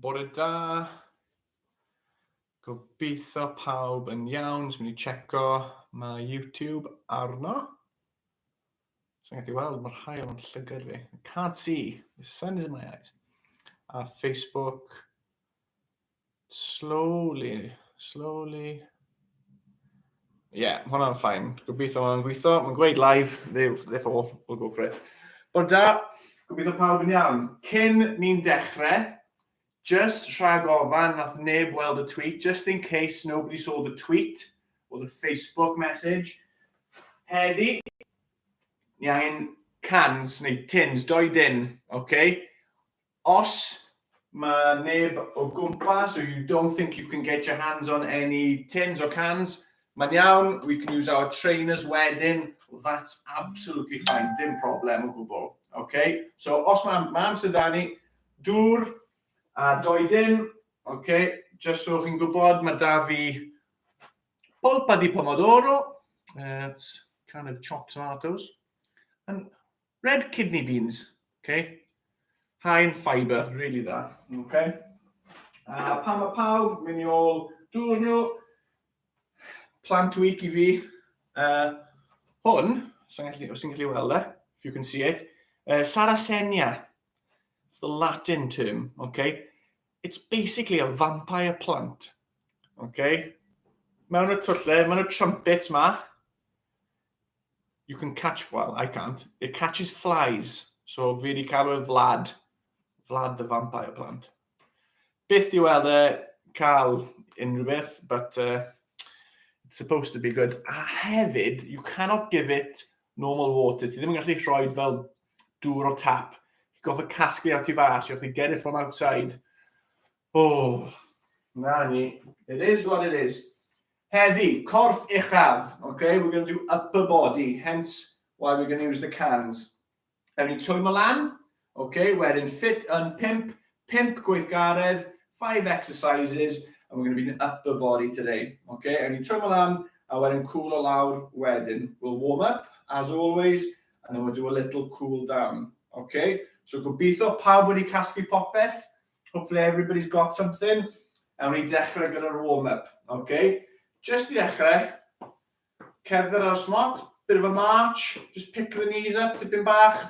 Bore da. Gobeithio pawb yn iawn. Jyst mynd i checo mae YouTube arno. Sa'n gallu weld, mae'r haul yn llygad fi. I can't see. The sun is in my eyes. A Facebook. Slowly, slowly. Ie, yeah, hwnna'n ffain. Gobeithio hwnna'n gweithio. Mae'n gweud live, therefore, we'll go for it. Bore da, gobeithio pawb yn iawn. Cyn ni'n dechrau, just rhag ofan, nath neb weld y tweet, just in case nobody saw the tweet or the Facebook message. Heddi, ni angen cans neu tins, doi din, okay? Os mae neb o gwmpas or you don't think you can get your hands on any tins or cans, mae'n iawn, we can use our trainers wedyn, that's absolutely fine, dim problem o gwbl. Okay? So os mae, ma amser da ni, dŵr a doi din, okay? Just so chi'n gwybod, mae da fi polpa di pomodoro, it's kind of chopped tomatoes, and Red kidney beans, okay? High in fibre, really dda, okay? A pan mae pawb mynd i ôl dŵr nhw, plant week i fi, hwn, os ti'n gallu, os ti'n gallu weld e, if you can see it, Sarracenia, it's the Latin term, okay? It's basically a vampire plant, okay? Mewn y twlle, mewn y trumpets ma, You can catch, well, I can't. It catches flies. So fi wedi cael o'r Vlad. Vlad the vampire plant. Byth di weld e cael unrhyw beth, but it's supposed to be good. A hefyd, you cannot give it normal water. Ti ddim yn gallu rhoi fel dŵr o tap. Ti'n goffa casglu out i fas. You have to get it from outside. Oh, na ni. It is what it is. Heddi, corff uchaf, okay? We're going to do upper body, hence why we're going to use the cans. Ewn ni twymo lan, okay? Wedyn fit yn pimp, pimp gweithgaredd, five exercises, and we're going to be in upper body today, okay? Ewn ni twymo lan, a wedyn cool o lawr wedyn. We'll warm up, as always, and then we'll do a little cool down, okay? So gobeithio pawb wedi casglu popeth. Hopefully everybody's got something. Ewn ni dechrau gyda'r warm-up, okay? Just i ddechrau, cerdded ar y smot, bit of a march, just pick the knees up tipyn bach,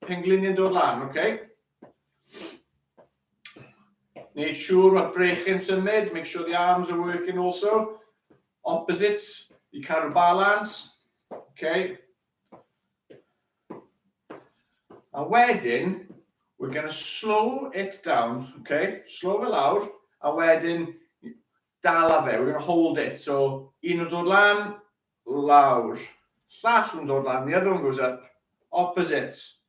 pengliniau'n dod lan, okay? Neud siŵr mae'r breichiau'n symud, make sure the arms are working also. Opposites, i cadw balance, okay? A wedyn, we're going to slow it down, okay? Slow fe lawr, a wedyn dala fe, we're going to hold it. So, un yn dod lan, lawr. Llall yn dod lan, the other one goes up, opposites.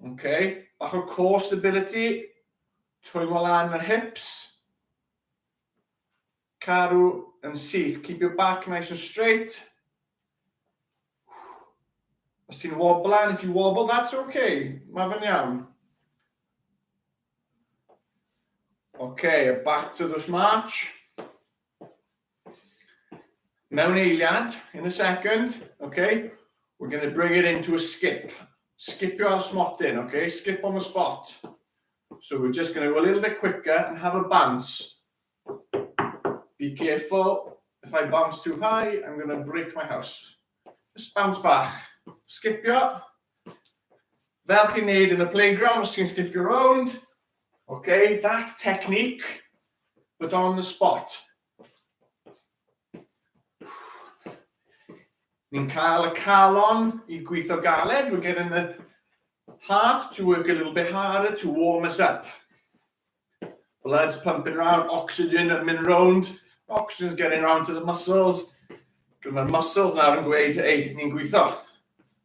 Okay, bach o core stability, twymo lan yr hips. Cadw yn syth, keep your back nice and straight. Os ti'n wobblan, if you wobble, that's okay. Mae fe'n iawn. Okay, back to this march. Mewn eiliad, in a second, okay, we're going to bring it into a skip. Skipio ar smotyn, okay? Skip on the spot. So we're just going to go a little bit quicker and have a bounce. Be careful. If I bounce too high, I'm going to break my house. Just bounce bach. Skipio. Fel chi'n neud in the playground, os chi'n skipio round. Okay, that technique, but on the spot. Ni'n cael y calon i gweithio galed. We're getting the heart to work a little bit harder to warm us up. Blood's pumping round, oxygen yn mynd round, oxygen's getting round to the muscles. Mae'r muscles nawr yn gweud, ei, ni'n gweithio.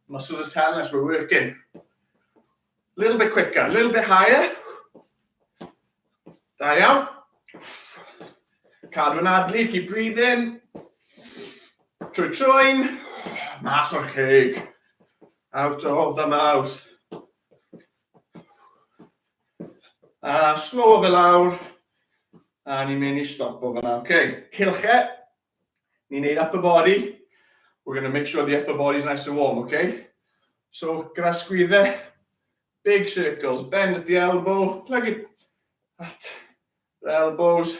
Muscles are telling us we're working. A little bit quicker, a little bit higher. Da iawn. Cadw yn adlu, keep breathing. Trwy trwyn, mas o'r ceg. Out of the mouth. A slow fe lawr. A ni'n mynd i stopo fyna. Okay, cilche. Ni'n neud upper body. We're going to make sure the upper body is nice and warm, okay? So, gyda sgwyddau, big circles, bend at the elbow, plug it at Yr elbows.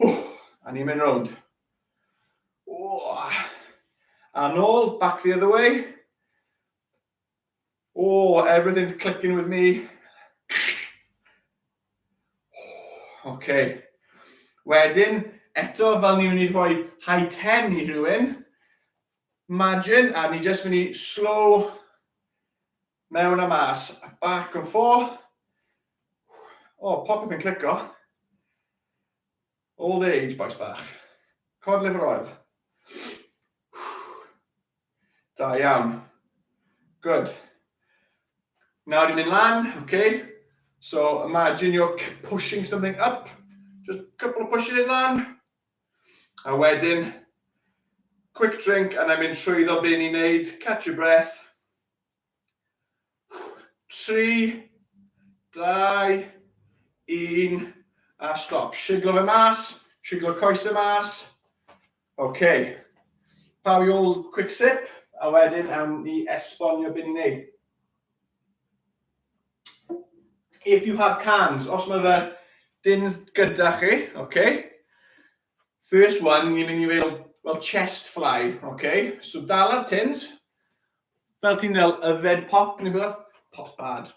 A ni'n mynd rownd. A nôl, back the other way. Oh, everything's clicking with me. Okay. Wedyn, eto fel ni'n mynd i rhoi high 10 i rhywun, imagine, a ni just mynd i slow mewn a mas, back and forth. Oh, popeth yn clico. Old age, bois bach. Cod liver oil. Da iawn. Good. Nawr i'n mynd lan, okay? So imagine you're pushing something up. Just a couple of pushes lan. A wedyn, quick drink, a na mynd trwyddo be ni'n neud. Catch your breath. 3, 2, 1, a stop. Siglo fe mas, siglo coesau mas. OK. Pawb i ôl quick sip, a wedyn am ni esbonio beth ni'n neud. If you have cans, os mae fe dins gyda chi, OK. First one, ni'n mynd i fel, well, chest fly, OK. So dal ar tins, Fel ti'n fel yfed pop neu beth? Pop's bad.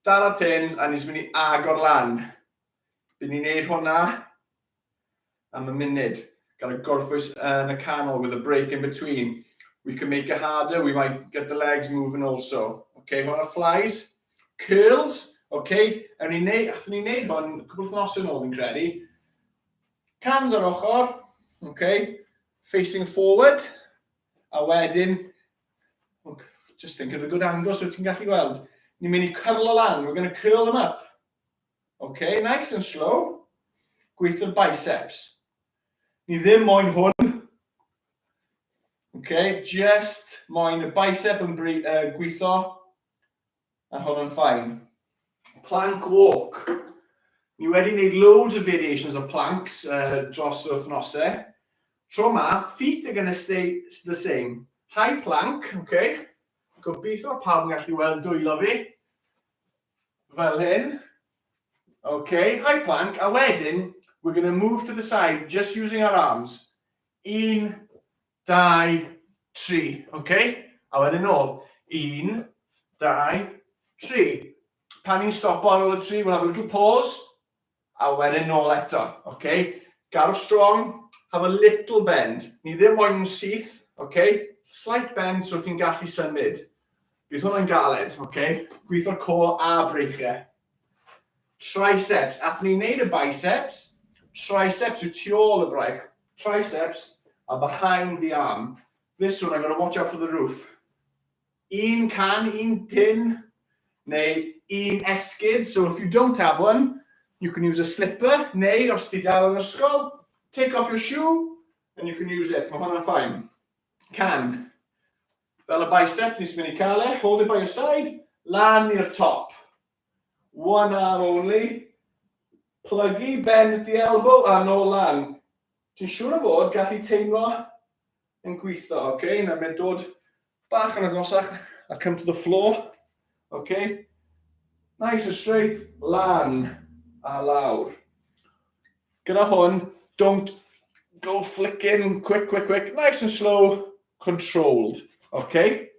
Dal ar tins a ni'n mynd i agor lan. Bydd ni'n neud hwnna am y munud. Gael y gorffwys yn y canol with a break in between. We can make it harder, we might get the legs moving also. Okay, hwnna flies. Curls, okay. Awn ni'n neud, athyn ni'n neud hwn cwbl wythnos yn ôl fi'n credu. Cams ar ochr, okay, facing forward, a wedyn, just think of the good angle so ti'n gallu gweld. Ni'n mynd i curlo lan, we're going to curl them up. Okay, nice and slow. Gweithio'r biceps. Ni ddim moyn hwn. Okay, just moyn y bicep yn gweithio. A hwnna'n fine. Plank walk. Ni wedi gwneud loads o variations o planks dros yr wythnosau. Tro ma, feet are going to stay the same. High plank, okay. Gobeithio pawb yn gallu weld dwylo fi. Fel hyn. Okay, high plank. A wedyn, we're going to move to the side just using our arms. Un, dau, tri. Okay? A wedyn nôl. Un, dau, tri. Pan ni'n stopo ar ôl y tri, we'll have a little pause. A wedyn nôl eto. Okay? Gadw strong, have a little bend. Ni ddim moyn nhw'n syth, okay? Slight bend so ti'n gallu symud. Bydd hwnna'n galed, okay? Gweithio'r core a breichiau. Triceps. Athyn ni'n neud y biceps. Triceps yw tu ôl y braich. Triceps are behind the arm. This one, I've got to watch out for the roof. Un can, un tin, neu un esgid. So if you don't have one, you can use a slipper, neu os ti dal yn ysgol, take off your shoe, and you can use it. Mae hwnna'n fine. Can. Fel y bicep, ni'n mynd i cael e. Hold it by your side. Lan i'r top. One arm only. Plygu, bend at the elbow, a nôl lan. Ti'n siŵr o fod gallu teimlo yn gweithio, oce? Okay? Na mae'n dod bach yn agosach a come to the floor, oce? Okay? Nice and straight, lan a lawr. Gyda hwn, don't go flicking, quick, quick, quick, nice and slow, controlled, oce? Okay?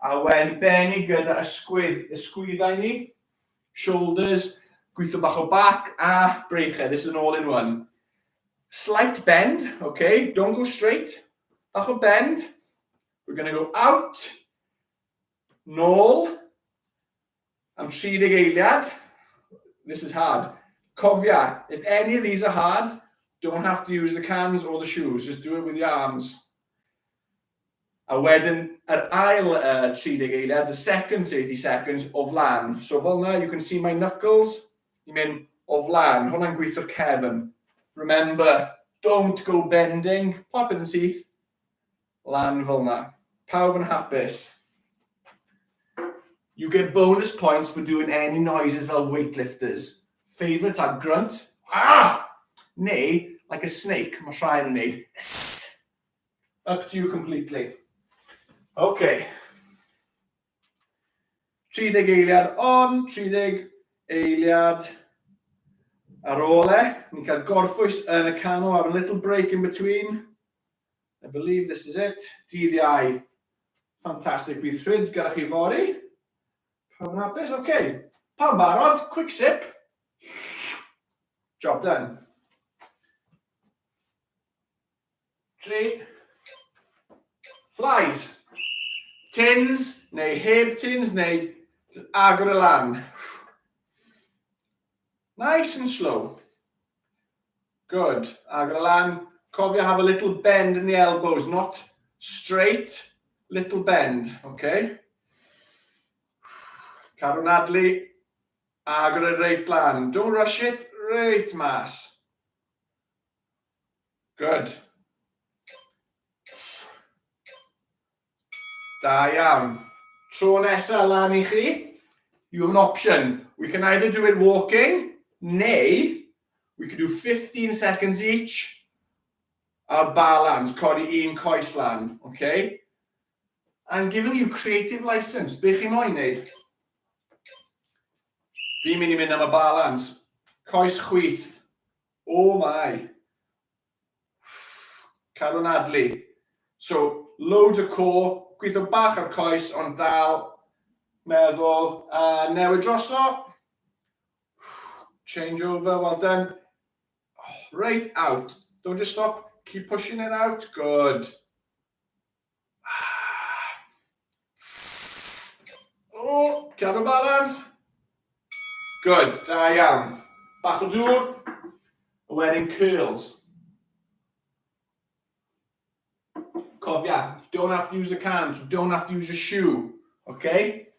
A wedyn benni gyda ysgwydd, ysgwyddau ni, shoulders, gweithio bach o back a breichau. This is an all-in-one. Slight bend, okay? Don't go straight. Bach o bend. We're going to go out, nôl, am 30 eiliad. This is hard. Cofia, if any of these are hard, don't have to use the cans or the shoes. Just do it with your arms. A wedyn, yr ail 30 eiliad, the second 30 seconds, o flan. So fel na, you can see my knuckles, ni'n mynd o flan. Hwna'n gweithio'r cefn. Remember, don't go bending. Popeth yn syth. Lan fel na. Pawb yn hapus. You get bonus points for doing any noises fel weightlifters. Favourites are grunts, ah! Neu, like a snake, mae rhai yn wneud, sss. Up to you completely. Okay. 30 eiliad on, 30 eiliad Ar ôl e, ni'n cael gorffwys yn y canol, have a little break in between. I believe this is it. Dydd Iau. Fantastic. Bydd thrids gyda chi fory. Pawb yn hapus? Oce. Okay. Pawb barod? Quick sip. Job done. 3. Flies. Tins, neu heb tins, neu agor y lan. Nice and slow. Good. Agor y lan. Cofio have a little bend in the elbows, not straight, little bend, okay? Cadw'n adlu, agor y reit lan. Don't rush it, reit mas. Good. Da iawn. Tro nesaf lan i chi, you have an option. We can either do it walking, neu we can do 15 seconds each ar balance, codi un coes lan, okay? I'm giving you creative license. Be chi moyn neud? Fi'n mynd i mynd am y balance. Coes chwith. Oh my. Cadw'n adlu. So, loads o core, gweithio bach ar coes, ond dal meddwl, a newid droso. Change over, well done. Right out. Don't just stop, keep pushing it out. Good. Oh, cadw balance. Good, da iawn. Bach o dŵr, a wedyn curls. Cofia, you don't have to use the cans, you don't have to use your shoe, okay?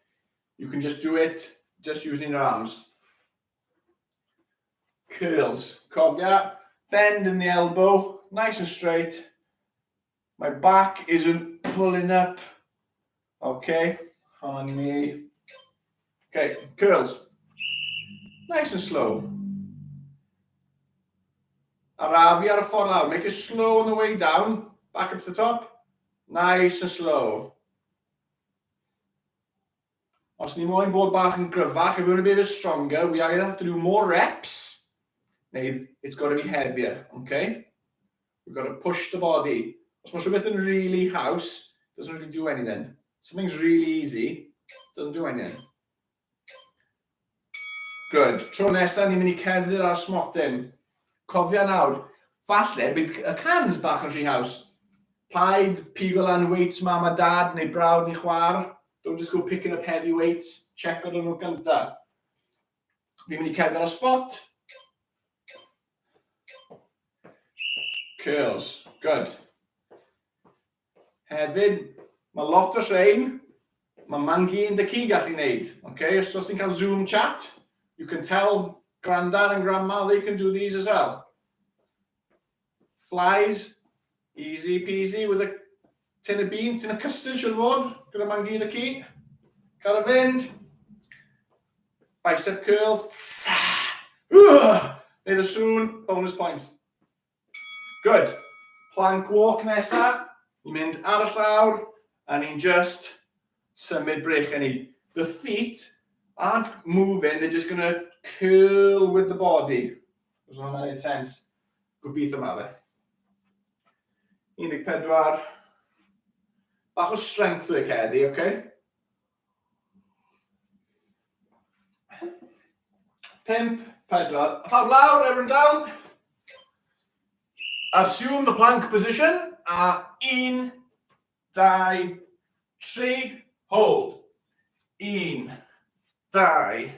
You can just do it just using your arms. Curls. Cofia, bend in the elbow, nice and straight. My back isn't pulling up. Okay, on me. Okay, curls. Nice and slow. Arafu ar y ffordd lawr. Make it slow on the way down. Back up to the top. Nice and slow. Os ni moyn bod bach yn gryfach, if we want to be a bit stronger, we either have to do more reps, neu it's got to be heavier, okay? We've got to push the body. Os mae rhywbeth yn really haws, doesn't really do anything. Something's really easy, doesn't do anything. Good. Tro nesaf, ni'n mynd i cerdded ar smotyn. Cofia nawr, falle bydd y cans bach yn rhy haws. Paid pigo lan weights mam a dad neu brawd neu chwar. Don't just go picking up heavy weights. Check ar nhw gynta. Fi'n mynd i cerdded ar spot. Curls. Good. Hefyd, mae lot o rhain, mae mam-gu yn dy ci gallu wneud. Okay? Os os ti'n cael Zoom chat, you can tell grandad and grandma they can do these as well. Flies, easy peasy with a tin of beans, tin of custard siwr fod, gyda mam-gu yn dy ci. Cael y fynd. Bicep curls. Neud y sŵn, bonus points. Good. Plank walk nesa. Ni'n mynd ar y llawr, a ni'n just symud breichiau ni. The feet aren't moving, they're just going to curl with the body. Does that make sense? Gobeithio ma fe. 14. Bach o strength work heddi, oce? Okay? 5, 4, pawb lawr, everyone down. Assume the plank position. A 1, 2, 3, hold. 1, 2,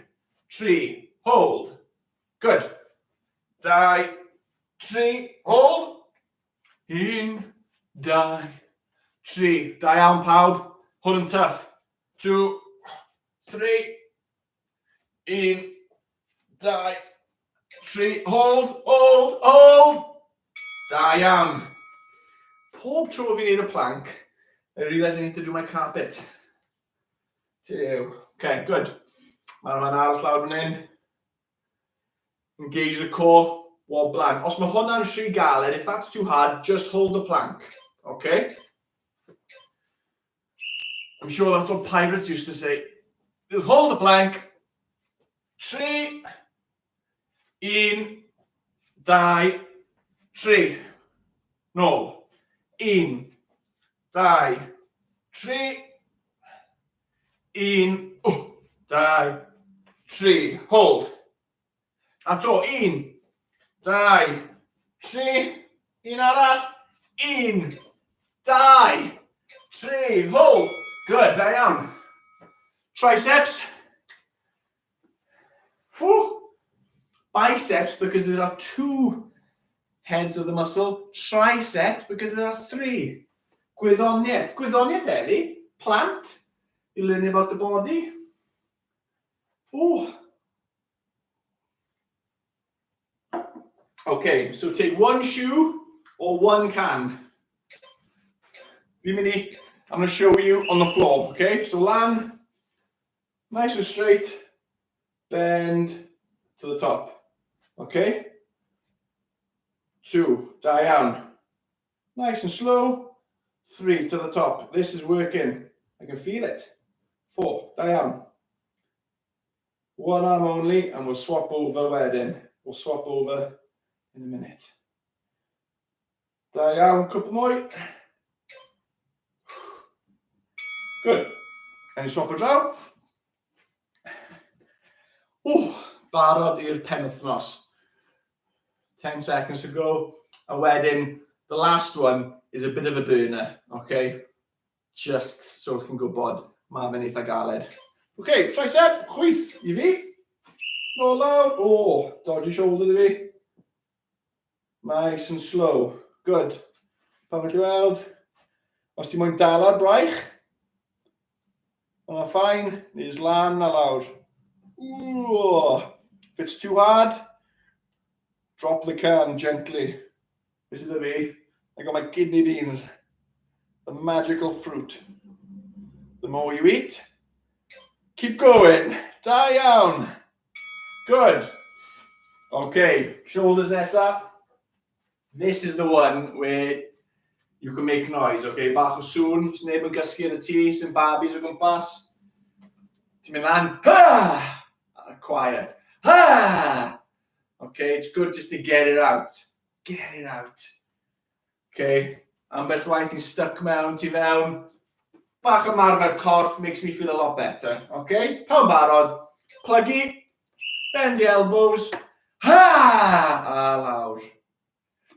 3, hold. Good. 2, 3, hold. 1, 2, 3. Da iawn pawb. Hwn yn tough. 2, 3, 1, 2, 3. Hold, hold, hold. Da iawn. Pob tro fi'n neud y plank, I realise I need to do my carpet. Duw. Okay, good. Mae'n ma aros lawr fan hyn. Engage the core, woblan. Os mae hwnna'n rhy galed, if that's too hard, just hold the plank. Okay? I'm sure that's what pirates used to say. Just hold the plank. 3, Un, dau, tri. Nôl. Un, dau, tri. Un, dau, tri. Hold. A to, un, dau, tri. Un arall. Un, dau, tri. Hold. Good, da iawn. Triceps. Woo. Biceps, because there are two heads of the muscle. Triceps, because there are three. Gwyddoniaeth. Gwyddoniaeth heddi. Plant. You learn about the body. Ooh. Okay, so take one shoe or one can. Fi'n mynd i, I'm going to show you on the floor, okay? So lan, nice and straight, bend to the top, okay? Two, da iawn. Nice and slow. Three, to the top. This is working. I can feel it. Four, da iawn. One arm only, and we'll swap over wedyn. We'll swap over in a minute. Da iawn, cwpl mwy. Good. And swap o draw. Ww, barod i'r penwythnos. 10 seconds to go. A wedyn, the last one is a bit of a burner, okay? Just so chi'n gwybod, mae fe'n eitha galed. Okay, tricep, chwyth i fi. Nôl lawr. O, oh, dodgy shoulder i fi. Nice and slow. Good. Pam felly weld? Os ti'n moyn dal ar braich, mae'n ffain. Knees lan a lawr. Ooh. If it's too hard, drop the can gently. This is the fi? I got my kidney beans. The magical fruit. The more you eat, keep going. Da iawn. Good. Okay, shoulders nesa. This is the one where you can make noise, okay? Bach o sŵn, sy'n neb yn gysgu yn y tŷ, sy'n babis o gwmpas. Ti'n mynd lan, ha! Quiet. Ha! Okay, it's good just to get it out. Get it out. Okay, ambell waith ni'n stuck mewn, tu fewn. Bach o marfer corff makes me feel a lot better. Okay, pawb barod? Plygu, bend the elbows. Ha! A lawr.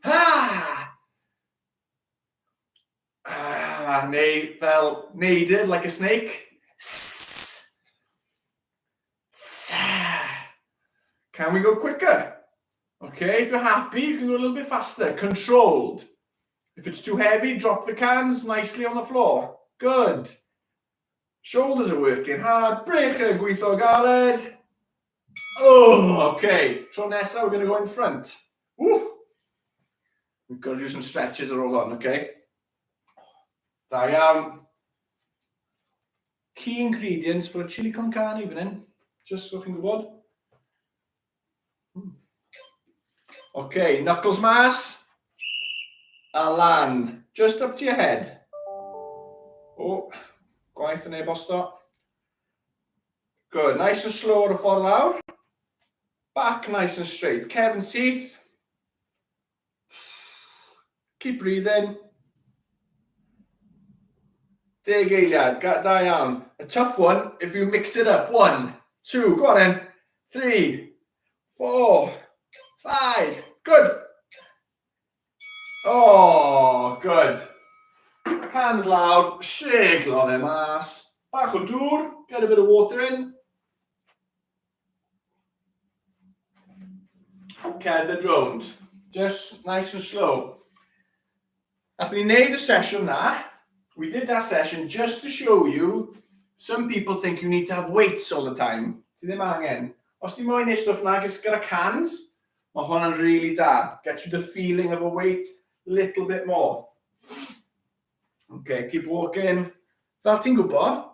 Ha! Ah, neu fel neidr, like a snake. S. S. Can we go quicker? Okay, if you're happy, you can go a little bit faster. Controlled. If it's too heavy, drop the cans nicely on the floor. Good. Shoulders are working hard. Breichiau gweithio galed. Oh, okay. Tro nesa, we're going to go in front. Woo. We've got to do some stretches ar ôl hwn, okay? Da iawn. Key ingredients for a chili con carne fan hyn. Just so chi'n gwybod. Okay, knuckles mas. A lan. Just up to your head. Oh, gwaith yn e-bosto. Good, nice and slow ar y ffordd lawr. Back nice and straight. Cefn syth. Keep breathing. Deg eiliad, da iawn. A tough one if you mix it up. One, two, go on then. Three, four, five. Good. Oh, good. Hands lawr, siglo fe mas. Bach o dŵr, get a bit of water in. Cerdded rownd. Just nice and slow. Nathon ni wneud y sesiwn na. We did that session just to show you some people think you need to have weights all the time. Ti ddim angen. Os ti moyn neud stwff na gyda cans, mae hwnna'n really da. Get you the feeling of a weight little bit more. Okay, keep walking. Fel ti'n gwybod,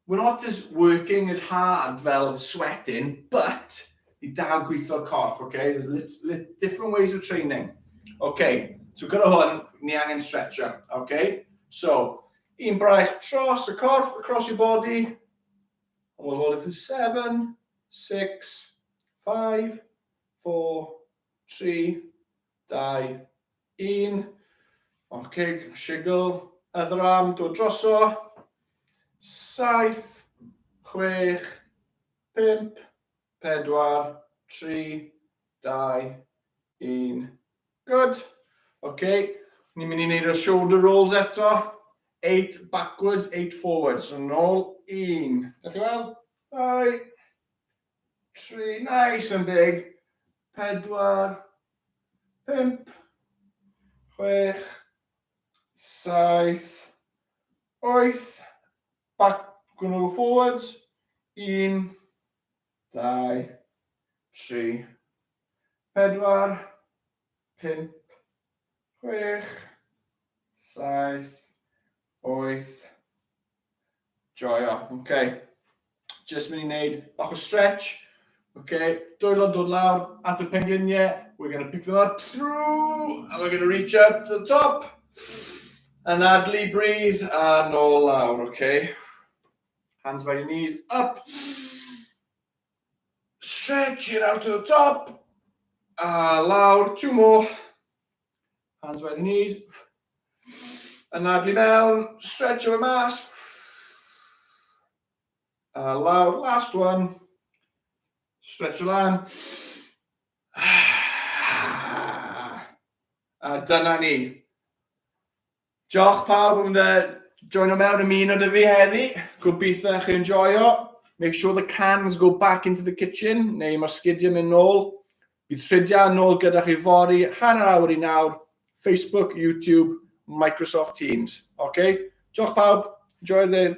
we're not as working as hard fel sweating, but i dal gweithio'r corff, okay? There's lit, lit, different ways of training. Okay, so gyda hwn, ni angen stretcher, okay? So, un braich dros y corff, across your body. And we'll hold it for 7, 6, 5, 4, 3, 2, 1. OK, sigl. Other arm, dod droso. 7, 6, 5, 4, 3, 2, 1. Good. OK, ni'n mynd i wneud y shoulder rolls eto. 8 backwards, 8 forwards. So nôl, 1. Gallu weld? 2, 3, nice and big. 4, 5, 6, 7, 8. Back, gonna go forwards. 1, 2, 3, 4, 5, 6, 7, 8. Joio, okay. Just mynd i wneud bach o stretch. Okay, dwylo dod lawr at y pengliniau. We're going to pick them up through, and we're going to reach up to the top. Anadlu, breathe, a nôl lawr, okay? Hands by your knees, up. Stretch it out to the top. A lawr, two more. Hands by the knees. Anadlu mewn, stretch o mas. A lawr, last one. Stretch o lan. A dyna ni. Diolch pawb am joino mewn ymuno 'da fi heddi. Gobeithio chi enjoyo. Make sure the cans go back into the kitchen, neu mae'r sgidiau mynd nôl. Bydd Rhydian nôl gyda chi fory, 8:30, Facebook, YouTube, Microsoft Teams. Okay? Diolch pawb. Enjoy the day.